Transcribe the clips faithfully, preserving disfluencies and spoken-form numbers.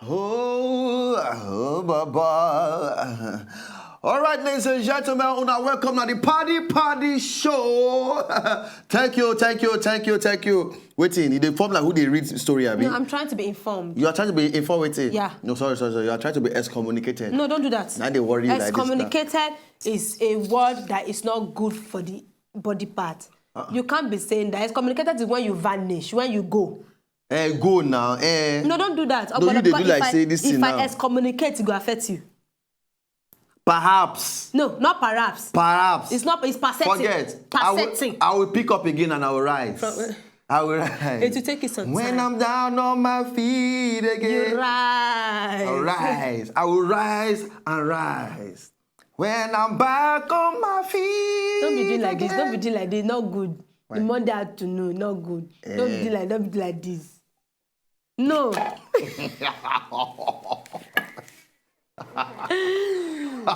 Oh, oh, baba. All right, ladies and gentlemen, una welcome to the Party Party Show. Thank you, thank you, thank you, thank you. Waiting, you dey form like who dey read story, abi? No, I'm trying to be informed. You are trying to be informed, waiting. Yeah. No, sorry, sorry, sorry. You are trying to be excommunicated. No, don't do that. Now they worry you like this now. Excommunicated is a word that is not good for the body part. You can't be saying that. Excommunicated is when you vanish, when you go. Eh, go now. Eh. No, don't do that. No, you dey do If like I- say this thing If I now. Excommunicate, it go affect you. Perhaps. No, not perhaps. Perhaps. It's not. It's percepting. Forget. I will, Percepting. I will pick up again and I will rise. From- I will rise. It will take you some When time. I'm down on my feet again. You rise. I will rise. I will rise and rise. When I'm back on my feet. Don't be doing like this. Don't be again. Doing like this. Not good. Why? The Monday afternoon, not good. Don't be Eh. doing like. Don't be doing like this. No.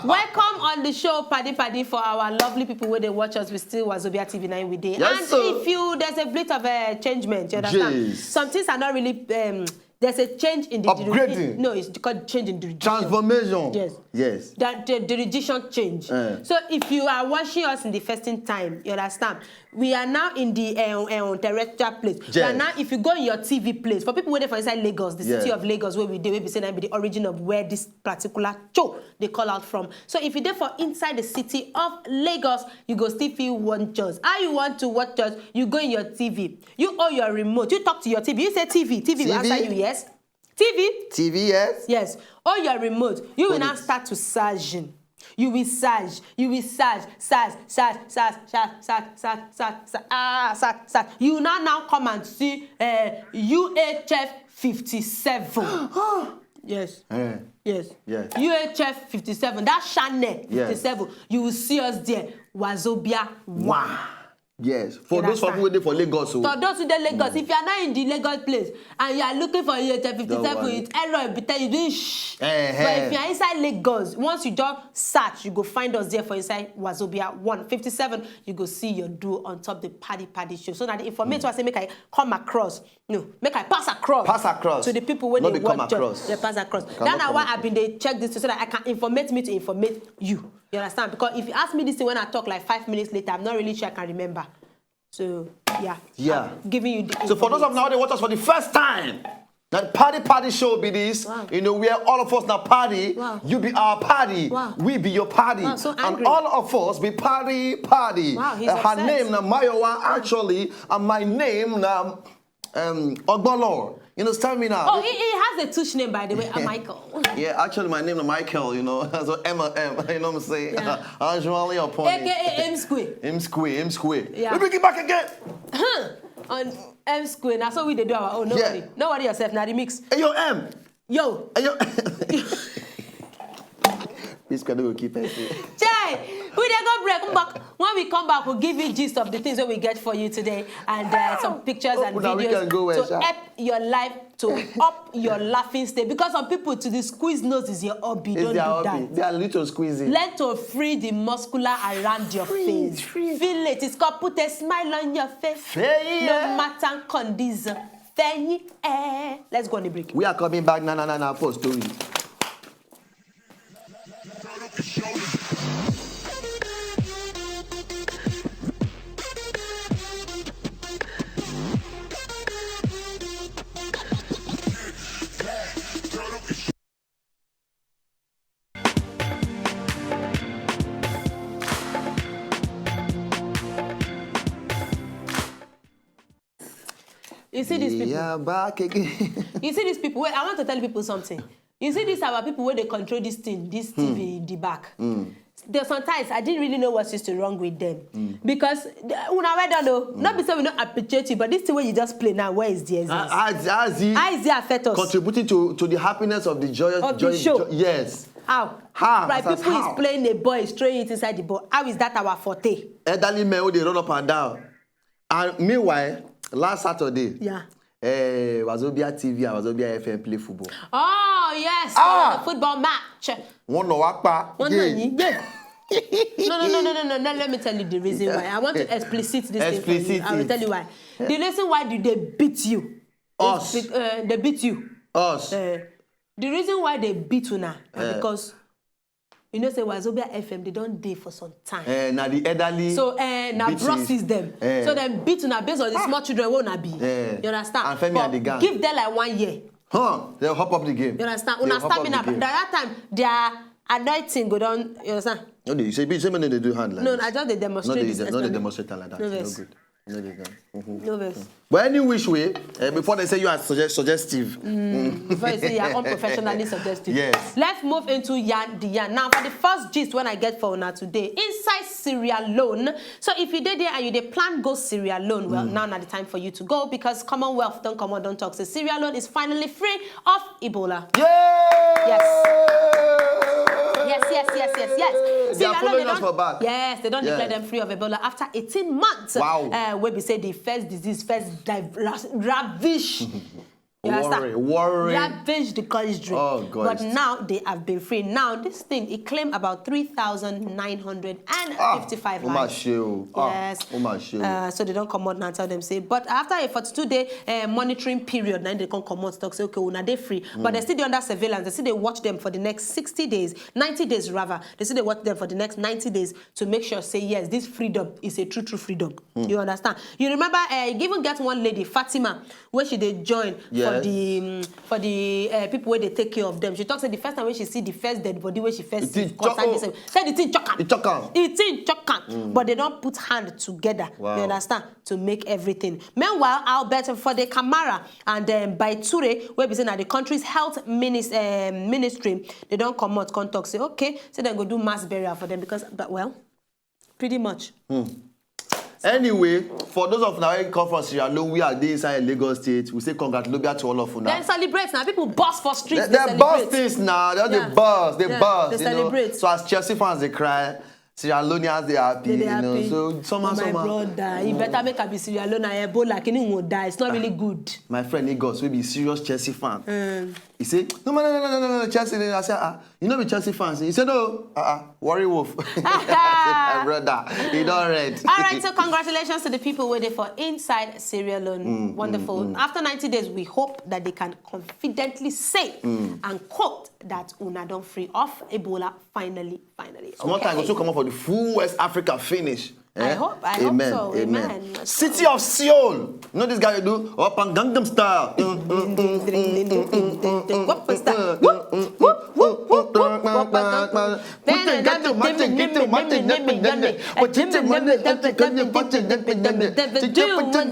Welcome on the show, Paddy Paddy, for our lovely people where they watch us. We still Wazobia T V nine with day. Yes, and sir. If you there's a bit of a changement, you understand? Jeez. Some things are not really. Um, there's a change in the Upgrading. No, it's called change in the Transformation. Yes. Yes. That the jurisdiction change. Eh. So if you are watching us in the first time, you understand? We are now in the uh, uh, terrestrial place. We are Yes. Now, if you go in your T V place, for people waiting for inside Lagos, the city Yes. of Lagos, where we dey, we be saying that be the origin of where this particular show they call out from. So if you there for inside the city of Lagos, you go still feel want us. How you want to watch us? You go in your T V. You own your remote. You talk to your T V. You say T V. T V will T V. Answer you yes. T V. T V, yes. Yes. All your remote. You will Hold now it. Start to surging. You will surge. You will surge. Surge. Surge. Surge. Surge. Surge. Surge. Surge. Surge. Ah, surge. Surge. You now now come and see uh, U H F fifty-seven. Yes. Eh. Yes. Yes. U H F fifty-seven. That channel Yes. fifty-seven. You will see us there. Wazobia. Wow. Yes. For You those of understand? you waiting for Lagos, so For those who dey Lagos, if you are not in the Lagos place and you are looking for U H F fifty-seven, Don't worry. It's error every time you do shh. Eh, But eh. If you are inside Lagos, once you just search, you go find us there for inside Wazobia one fifty-seven. You go see your do on top the Paddy Paddy show. So now the information I say make I come across, no, make I pass across. Pass across. To the people when Not they be come watch us. Across. They pass across. Cannot That's come why across. I've been they check this so that I can informate me to informate you. You understand? Because if you ask me this thing when I talk like five minutes later, I'm not really sure I can remember. So yeah, Yeah. I'm giving you the. So for those of information. Now they watch us for the first time, that Party Party Show be this. Wow. You know, we are all of us now party. Wow. You be our party. Wow. We be your party. Wow, so And angry. All of us be party party. Wow, he's Uh, her upset. Name na Mayowa actually, and my name na um Ogbolo. You understand me now? Oh, he, he has a Tush name, by the way, uh, Michael. Yeah, actually my name is Michael, you know. So M L M, you know what I'm saying? Yeah. Actually upon A K A M Square. M Square, M Square. Yeah. Let me get back again. On M Square. Now, so we dey do our own. No Yeah. Worry. No worry yourself. Now, remix. Hey, yo, M. Yo. Hey, yo. This can do keep it. Chai, we dey go break. Come back. When we come back, we'll give you gist of the things that we get for you today and uh, some pictures and Oh, now we videos can go where, to sha? Help your life to up your laughing state. Because some people to the squeeze nose is your hobby. It's Don't their do hobby. That. They are little squeezing. Learn to free the muscular around your Free, face. free. Feel it. It's called put a smile on your face. Say yeah. No matter condition. Fẹ́yìn ẹ. Let's go on the break. We are coming back. Na na na na for story. You see these people. Yeah, back again. You see these people. Wait, I want to tell people something. You see these our people where they control this thing, this T V in the back. There sometimes I didn't really know what is to wrong with them because the- una well done though. Not be say we not appreciate you, but this thing where you just play now, where is the essence? How, how, how is he How is it affect us? Contributing to, to the happiness of the joyous Of the joy, show. joy- yes. How? How? Right, That's people how. Is playing a boy, is throwing it inside the ball. How is that our forte? Elderly men who they run up and down. And meanwhile, last Saturday, Yeah. eh, Wazobia T V and Wazobia F M play football. Oh yes, Ah! The football match. One no wakpa. One Yeah. no No, no, no, no, no, no, no. Let me tell you the reason why. I want to explicit this thing for you. Explicit I will it. Tell you why. The reason why do they beat you? Us. Is bec- uh, they beat you. Us. Uh, The reason why they beat una na Eh. because you know say Wazobia F M, they don dey for some time. Eh, na the elderly. So eh, na beating. Brussels dem. Eh. So dem beat una based on the small children wey una be. Eh. You understand? And Femi But and the gang. Give them like one year. Huh? They'll hop up the game. You understand? They'll Una hop up stamina. the game. That time their anointing go down. You understand? No, they say, say, say, they do hand like No, this. I just dey demonstrate No, they, this. no, they Explain. demonstrate hand like that. No No vex. Good. No, they don't. Mhm. No vex. But any which way, eh, before they say you are suggest, suggestive, Before you say you're unprofessionally suggestive. Yes. Let's move into yarn the yarn. Now, for the first gist when I get for una today, inside Sierra Leone. So if you did there and you dey plan go Sierra Leone, well, now not the time for you to go because Commonwealth don't come on, don't talk. So Sierra Leone is finally free of Ebola. Yay! Yes. Yes, yes, yes, yes, yes. They are Sierra Leone, following they us don't- for back. Yes, they don't declare Yes. them free of Ebola after eighteen months. Wow. Uh, where we say the first disease, first div- ras- ravish. You Worry, understand? worry. Ravage the country. Oh, God. But now they have been free. Now this thing it claimed about three thousand nine hundred and fifty-five Ah, ó mà lives. ṣe o. Ah, Yes. ó mà ṣe o. Uh, so they don't come out now and tell them say. But after a forty-two day uh, monitoring period, now they can come out talk say okay, una dey free. But they still dey under surveillance. They still dey watch them for the next sixty days, ninety days rather. They still dey watch them for the next ninety days to make sure say yes, this freedom is a true true freedom. You understand? You remember? Uh, you even get one lady, Fatima, where she dey join for Yes. the um, for the uh, people where they take care of them. She talks say the first time when she see the first dead body where she first It see is concern cho- this thing, say the thing choke am. It choke am. The thing choke am. But they don't put hand together. Wow. You understand? To make everything. Meanwhile, Albert for the Camara and um, by Ture, where be say na the country's health minis- um, ministry, they don't come out come talk say okay, so they go do mass burial for them because but well, pretty much. Anyway, for those of now who come from Sierra Leone, we are dey inside Lagos State. We say congratulations to all of una. Then celebrate now. People bust for streets. They, They, they bust celebrate. things now. They, Yeah. they bust. They Yeah, bust. They you know. Celebrate. So as Chelsea fans they cry, Sierra Leoneans they happy. They, they you know. happy. So somehow, Oh, my somehow. Brother, you better make a be Sierra Leone and Ebola. Can you die? It's not really good. My friend Igos, will be serious Chelsea fan. Um, He said, no, no, no, no, no, no, no, Chelsea. I said, ah, you know, be Chelsea fans. He said, no, uh, uh, Worry Wolf. My brother, he don't read. All right, so congratulations to the people waiting for inside Sierra Leone. Wonderful. After ninety days, we hope that they can confidently say and quote that una don free of Ebola finally, finally. Small time, Okay. go to come up for the full West Africa finish. I Eh? hope, I hope Amen. so. Amen. Amen. City of Seoul. You know this guy you do up and Gangnam style. Mm, mm, mm, mm, mm, mm, mm, mm, What was that? mm, mm, mm, mm, mm, mm, mm. Put in, get to my thing, get to my thing, get to my thing, get to my thing, get to my thing, get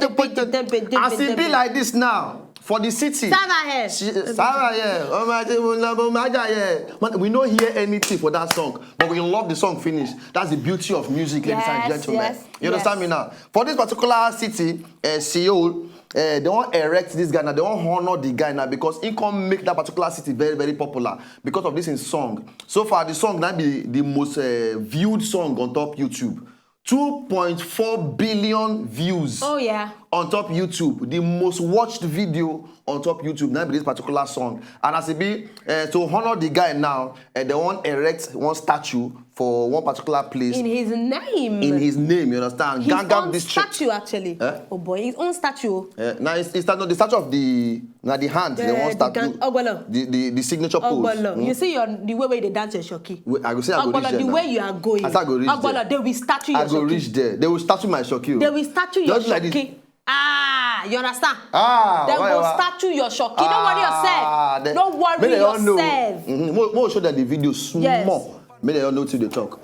to my thing. As it be like this now, for the city. Sarah here. She- Sarah here. Oh my God, oh my God, yeah. Man, we no hear anything for that song, but we love the song finish. That's the beauty of music, ladies and Yes, gentlemen. yes, You understand yes. me now? For this particular city, uh, Seoul, uh, they want erect this guy now. They want honor the guy now because he can make that particular city very, very popular because of this in song. So far, the song now be the most uh, viewed song on top YouTube. two point four billion views Oh yeah. on top YouTube. The most watched video on top YouTube. Now be this particular song. And as it be, uh, to honor the guy now, uh, they want erect one statue for one particular place In his name. in his name. You understand? His Gangnam own district. Statue actually. Eh? Oh boy, his own statue. Uh, now it's, it's not the statue of the now the hand. They The- want the statue. gang- Ogbolo. The, the the signature pose. Ogbolo, Mm. You see your the way way they dance your shoki. Wait, I go say I go Ogbolo, reach there the now. Way you are going. As I go reach Ogbolo, there. They will statue your I go shoki. Reach there. They will statue my shoki. They will statue your Just like this. Shoki. Ah, you understand? Ah, They why, will why? Statue your shoki. Don't worry Ah, yourself. they- Don't worry Make they all know. yourself. Mm-hmm. Mo, mo show them the video small. Yes. Make they all know till they talk.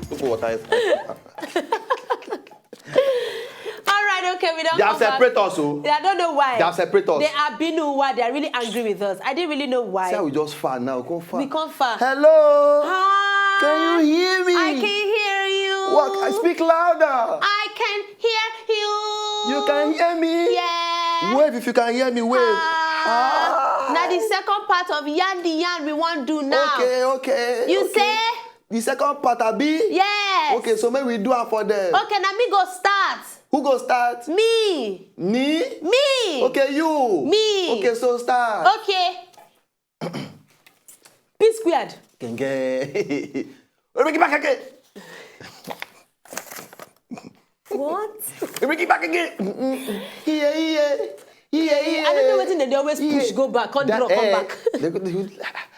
Look for water. All right, okay, we don't. They have separate us, oh. I don't know why. They have separate us. They have been why they are really angry with us. I didn't really know why. See how we just far now. Come far. We come far. Hello. Hi. Can you hear me? I can hear you. What? I speak louder. I can hear you. You can hear me? Yeah. Wave if you can hear me. Wave. Ah. Now the second part of yarn the yarn we want do now. Okay, okay. You okay. Say The second part, Abi? Yes. Okay, so maybe we do am for them. Okay, now me go start. Who go start? Me. Me? Me. Okay, you. Me. Okay, so start. Okay. P squared. Kenge. Let me get back again. What? They bring it back again. Mm, mm, mm. Yeah, yeah. Yeah, yeah. I don't know wetin dem dey always push go back, come drop, come back. They go, they go,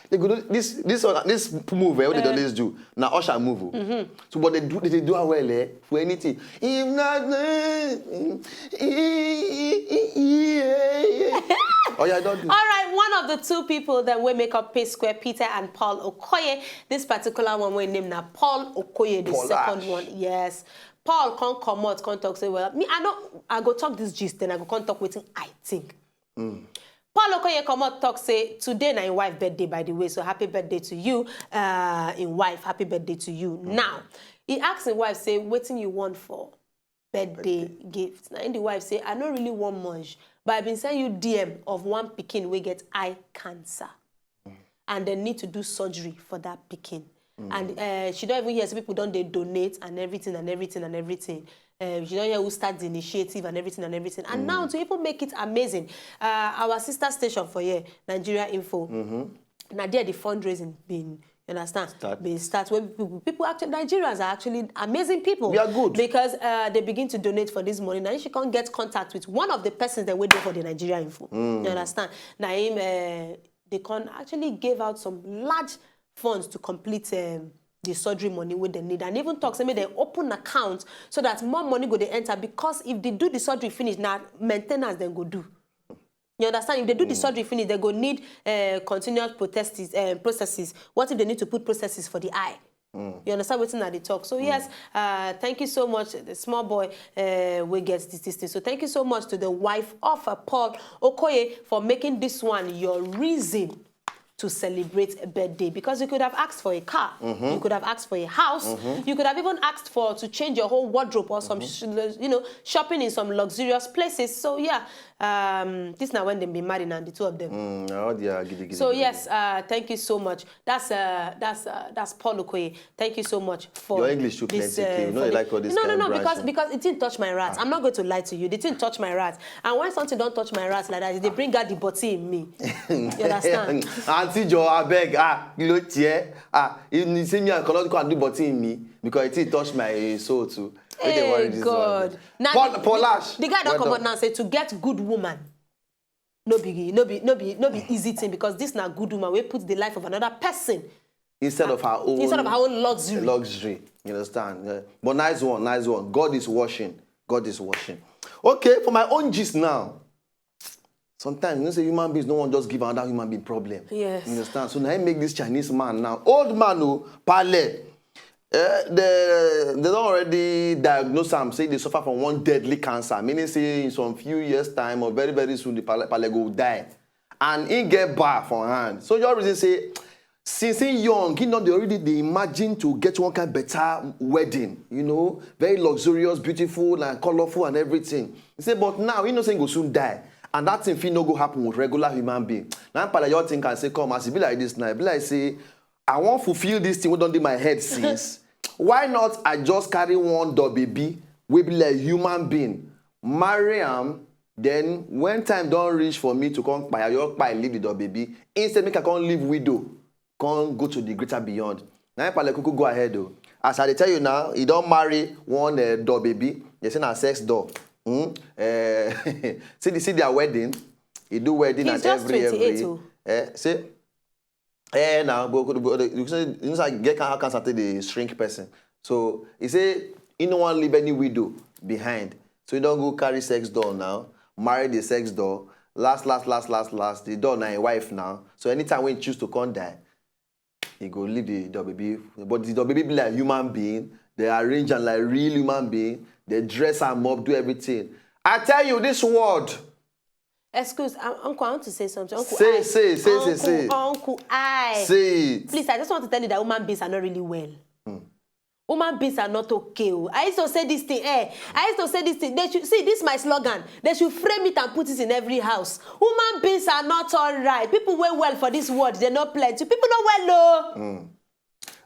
they go do this, this one, this move eh, wey they dey always do. Na usher move. Oh. So, but they do, they do am well eh, for anything. If not, eh, eh, eh, eh, eh, eh. Oh yeah, I don't do. All right, one of the two people that we make up P Square, Peter and Paul Okoye. This particular one we name na Paul Okoye, the Paul second Ash. One. Yes. Paul come comot, come talk say, well, me, I know, I go talk this gist, then I go come talk wetin I think. Paul Okoye comot talk say today na im wife birthday, by the way, so happy birthday to you, uh, in wife, happy birthday to you. Now, he asked his wife say, wetin you want for birthday gift? Now, the wife say, I no really want much, but I been send you D M of one pikin wey get eye cancer. And they need to do surgery for that pikin. And uh, she don't even hear say people don dey donate and everything and everything and everything. Uh, she don't hear who start the initiative and everything and everything. And now to even make it amazing, uh, our sister station for here, Nigeria Info, na there the fundraising been, you understand? Start. Been start where people, people actually, Nigerians are actually amazing people. We are good. Because uh, they begin to donate for this money. Now she can't get contact with one of the persons that wait there for the Nigeria Info. You understand? Now him, uh, they can actually give out some large funds to complete um, the surgery money wey dem need, and even talk say make dem open account so that more money go dey enter, because if they do the surgery finish, na maintenance dem go do. You understand? If they do the surgery finish, they go need uh, continuous protest- uh, processes. What if they need to put processes for the eye? You understand wetin I dey talk? So yes, uh, thank you so much, the small boy uh, wey get this, this thing. So thank you so much to the wife of uh, Paul Okoye for making this one your reason to celebrate a birthday, because you could have asked for a car, you could have asked for a house, you could have even asked for to change your whole wardrobe or some sh- you know, shopping in some luxurious places. So yeah, um, this now when they be married and the two of them. Mm, all the, uh, gidi, gidi, So gidi. Yes, uh, thank you so much. That's uh, that's uh, that's Paul Okoye. Thank you so much for Your English too this, plenty, uh, Kim. No, for you the- like all this No, no, kind no, of because branching. Because it didn't touch my rats. I'm not going to lie to you. They didn't touch my rats. And when something don't touch my rats like that, they bring out the body in me. You understand? Auntie Joe, I beg, ah, you know, yeah, ah, you see me, I cannot go and do body in me because it touch my soul too. Make dem worry Hey this God. One. Now Paul, the, Paul the, Ash, the guy don't well come out done. Now and say to get good woman, no biggie, no be no be no be easy thing, because this na good woman wey put the life of another person Instead of her own instead of her own luxury. Luxury. You understand? Yeah. But nice one, nice one. God is watching. God is watching. Okay, for my own gist now. Sometimes you know say human beings no one just give another human being problem. Yes. You understand? So now he make this Chinese man now. Old man, oh, pale. Uh, they, they don't already diagnose am say they suffer from one deadly cancer, meaning say in some few years time or very very soon the pale, pale go die, and he get bar for hand. So your reason say since he young, he not dey already dey imagine to get one kind better wedding, you know, very luxurious, beautiful and colorful and everything. He say but now he know say he go soon die, and that thing fit no go happen with regular human being. Now pale your think and say come as e be like this now, e be like say I wan fulfill this thing wey don dey my head since. Why not I just carry one dog baby wey be like human being, marry am, then when time don reach for me to come kpai, I just kpai leave the dog baby. Instead make I come leave widow, come go to the greater beyond. Na him pale kuku go ahead o. As I dey tell you now, he don marry one uh, dog baby. They say na sex doll. Hmm? Uh, see the see their wedding. He do wedding He's at just every twenty-eight every. Oh. Eh, say eh now but but- but you say you know say get how cancer take dey shrink person. So he say he no wan leave any widow behind. So he don go carry sex doll now, marry the sex doll. Last last last last last the doll na him wife now. So anytime when he choose to come die, he go leave the dog baby. But the dog baby be like human being. They arrange am like real human being. They dress am up, do everything. I tell you this word. Excuse, um, uncle, I want to say something. Uncle, Say, I, say, say, say, uncle, say. Uncle, I. Say it. Please, I just want to tell you that human beings are not really well. Human beings are not okay. Oh. I used to say this thing, eh? I used to say this thing. They should see this my slogan. They should frame it and put it in every house. Human beings are not all right. People wey well for this world, they're not plenty. People not well, no.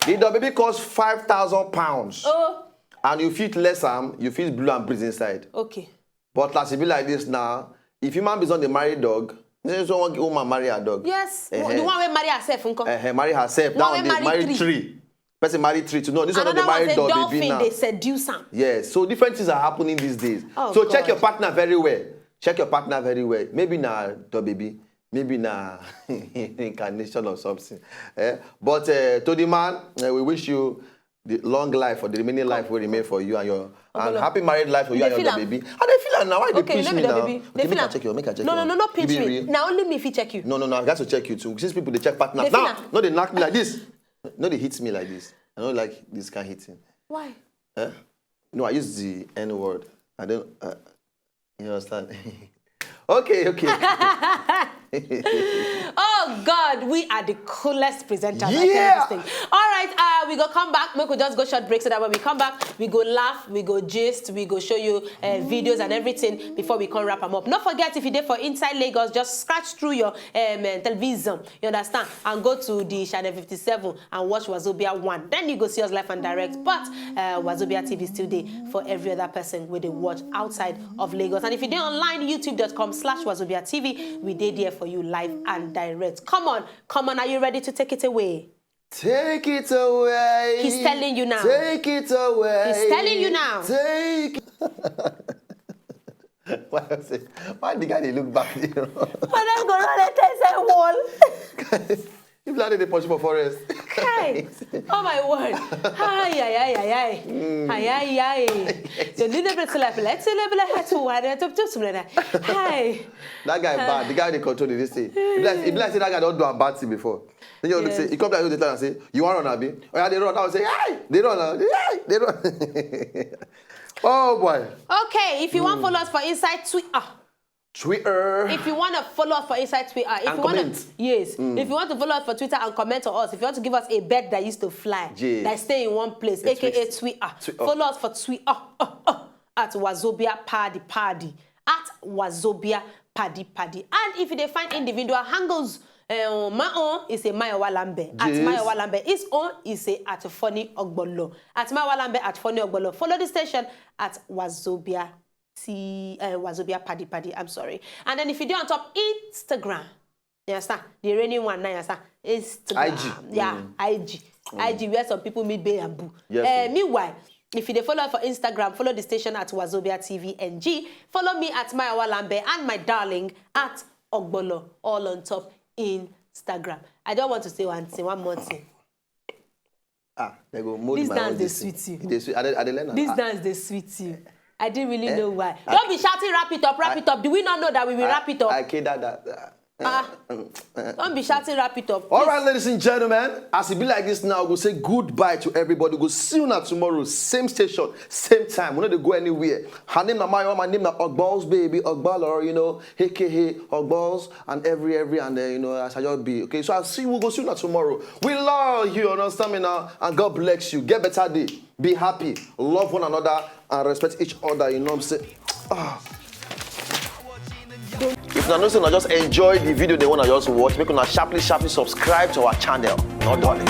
The dog baby cost five thousand pounds. Oh, And you fit less am, you fit blue and breathe inside. Okay. But as e be like this now, if human beings don dey marry dog, you say so one woman marry her dog. Yes. Eh, The one wey marry herself, uncle. Eh, eh, marry herself. One That wey one dey marry marry three. Three. Person marry three to no. This one no dey Another one marry say dog baby dolphin now. Dey seduce am. Yes, so different things are happening these days. Oh, So check God. Your partner very well. Check your partner very well. Maybe na dog baby. Maybe na incarnation or something. Eh? But uh, to the man, uh, we wish you the long life for the remaining life will remain for you and your and Ogolo. Happy married life for you Dey and your feel dog am? baby. And they feel am now. Why they Okay, pinch no me be the now? baby. Okay, Dey make feel I am? Check you. Make I check No, you. no, no, no, pinch Give me. Real. Now only me fit check you. No, no, no. I got to check you too. Since people they check partner Dey feel now, am? No, they knock me like this. No, they hit me like this. I don't like this kind of hitting. Why? Eh? No, I use the N word. I don't. Uh, you understand? Okay, okay. Oh God, we are the coolest presenters. I Yeah. This thing. All right, uh, we go come back. We go just go short break so that when we come back, we go laugh, we go gist, we go show you uh, videos and everything before we come wrap them up. Don't forget, if you dey for inside Lagos, just scratch through your um, uh, television, you understand, and go to the channel fifty-seven and watch Wazobia one. Then you go see us live and direct. But uh, Wazobia T V still dey for every other person wey dey watch outside of Lagos. And if you dey online, youtube dot com slash wazobia T V, we dey there for you live and direct. Come on, come on, are you ready to take it away? Take it away. He's telling you now. Take it away. He's telling you now. Take. Why, I say, why the guy they look back there? But then go run and tell say wall. People are they punch for forest. Hey, oh my word. Hi, hi, hi, hi, hi. Hi, hi, hi. So little bit like let's a little bit like to one to to to Hi. That guy bad. The guy they control this thing. If like, if like say that guy don't do a bad thing before. Then you Yes. Say he come down with the time and say, "You want run, Abi?" Oh yeah, they run. I will say, "Hey, they run, uh, hey, they run." Oh boy. Okay, if you want follow us for inside Twitter, Twitter. If you want to follow us for inside Twitter, if And you want comment. to, yes, if you want to follow us for Twitter and comment to us, if you want to give us a bird that used to fly, Yes. that stay in one place, Yes, A K A please. Twitter, Twi- oh. Follow us for Twitter uh, uh, uh, at Wazobia Paddy Paddy at Wazobia Paddy Paddy. And if you dey find individual handles, uh, my own is a Mayowa Lambe at Yes. Mayowa Lambe. His own is a at Funny Ogbolo at Mayowa Lambe at Funny Ogbolo. Follow the station at Wazobia T uh, Wazobia Paddy Paddy. I'm sorry. And then if you do on top Instagram, you understand? The reigning one now, you understand? Instagram. I G. Yeah, I G. I G, where some people meet Bay and Boo. Yes, Uh, sir. Meanwhile, if you dey follow us for Instagram, follow the station at Wazobia T V N G. Follow me at Mayowa Lambe and my darling at Ogbolo, all on top Instagram. I don't want to say one thing, one more thing. Ah, they go mold This my dance own dey this thing. Sweet you. They sweet. I dey, I dey learn am. This Ah, dance dey sweet you. I didn't really Eh? know why. I- Don't be shouting, "Wrap it up, wrap I- it up." Do we not know that we will I- wrap it up? I can't that. that. Ah. Don't be shouting, "Wrap it up." All Please. Right, ladies and gentlemen, as it be like this now, we'll say goodbye to everybody. We'll see you now tomorrow, same station, same time. We no dey go anywhere. Her name na Mayowa, my name na Ogballs baby, Ogbalor, you know, A K A Ogballs, and every, every, and uh, you know, as I just be. Okay, so I'll see you, we'll go see you now tomorrow. We love you, you understand me now, and God bless you. Get better day, be happy, love one another, and respect each other, you know what I'm saying? Ah. If una know say una just enjoy the video, they wanna just watch, make una sharply, sharply subscribe to our channel. No darling.